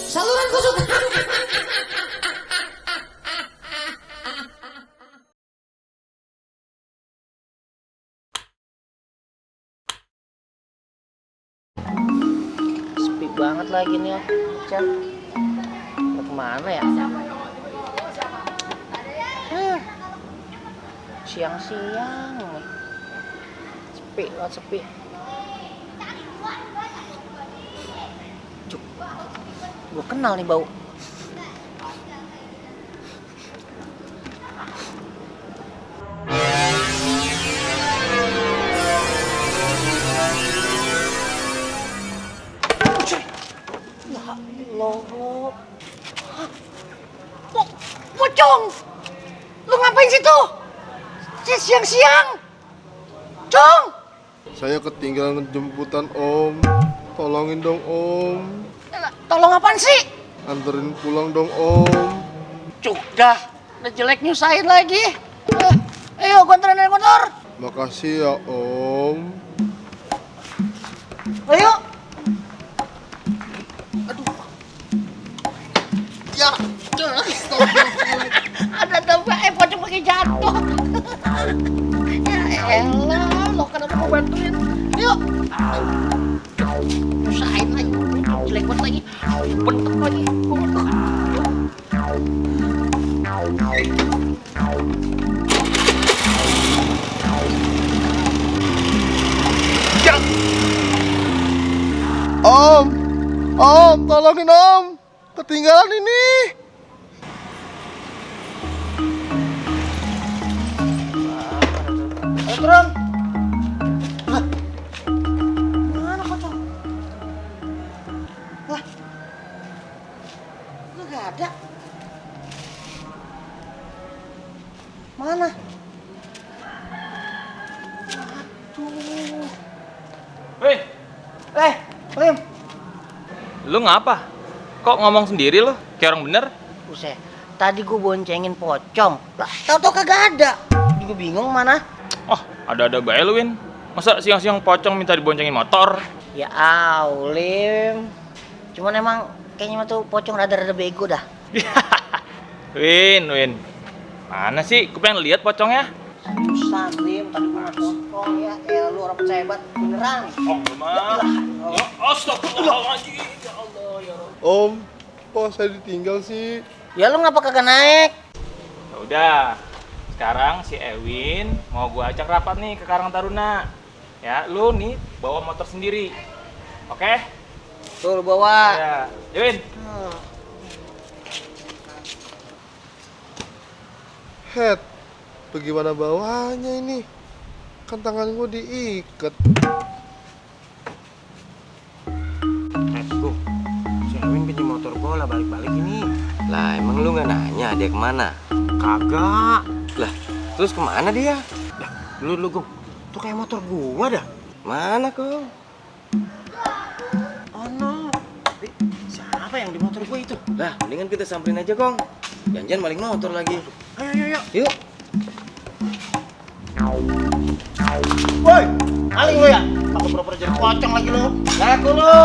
Saluran kusuk. Sepi banget lagi nih ya, Chan. Mau kemana ya? Siang-siang nih. Sepi banget, sepi. Cuk, gue kenal nih bau. Ya Allah. Pocong! Lu ngapain situ? Siang-siang! Cong! Saya ketinggalan jemputan Om. Tolongin dong Om. Tolong apaan sih? Anterin pulang dong Om. Cuk, udah jelek nyusahin lagi. Ayo, gua anterin naik motor. Makasih ya Om. Ayo. Ya. Ada pocong pakai jatuh. Ya elah, lo kenapa mau bantuin? Yuk. Nyusahin lagi. Jelek banget lagi. Bentuk lagi. Om, tolongin Om. Ketinggalan ini. Ayo turun. Lah. Mana pocong? Lah. Nggak ada. Mana? Aduh. Hei, Lim. lu ngapa? Kok ngomong sendiri lo? Kayak orang bener? Buset, tadi gue boncengin pocong. Lah, tau-tau kagak ada. Gue bingung mana. Oh, ada-ada bae lu, Win. Masa siang-siang pocong minta diboncengin motor? Ya Lim. Cuman emang kayaknya tuh pocong rada-rada bego dah. Win. Mana sih? Gue pengen lihat pocongnya. Susah Lim, tadi gue nonton ya. Lu orang percaya banget, beneran. Oh, mah. Ya, astagfirullahaladzim. Ya Allah, ya Rabb. Om, kok saya ditinggal sih? Ya lu ngapa kagak naik? Ya udah. Sekarang si Ewin mau gua ajak rapat nih ke Karang Taruna. Ya, lu nih bawa motor sendiri. Oke? Tuh lu bawa. Ya, Ewin. Head, bagaimana bawahnya ini? Kan tangan gue diikat. Tuh, si Ewin pinjam motor bola balik-balik ini. Lah, emang lu nggak nanya dia kemana? Kagak. Lah, terus kemana dia? Lah, lu Gong. Tuh kayak motor gua dah. Mana kau? Oh no. Siapa yang di motor gua itu? Lah, mendingan kita samperin aja, Gong. Jangan maling motor lagi. Ayo. Yuk. Woi, maling lu ya? Pakai pura-pura jadi pocong lagi lu. Ngaku lu.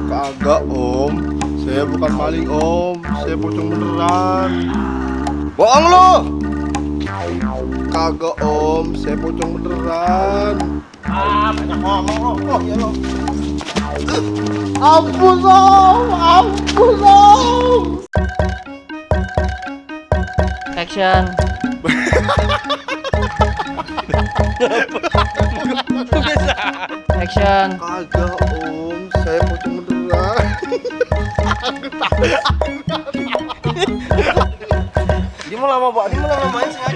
Kagak Om, saya bukan maling Om. Saya pocong beneran. Bohong lu. Kagak Om, saya pocong beneran. Banyak ngomong lu. Oh iya lu. Ampun Om. Action. Action. Kagak Om, saya pocong beneran. Dia mau lama main sih.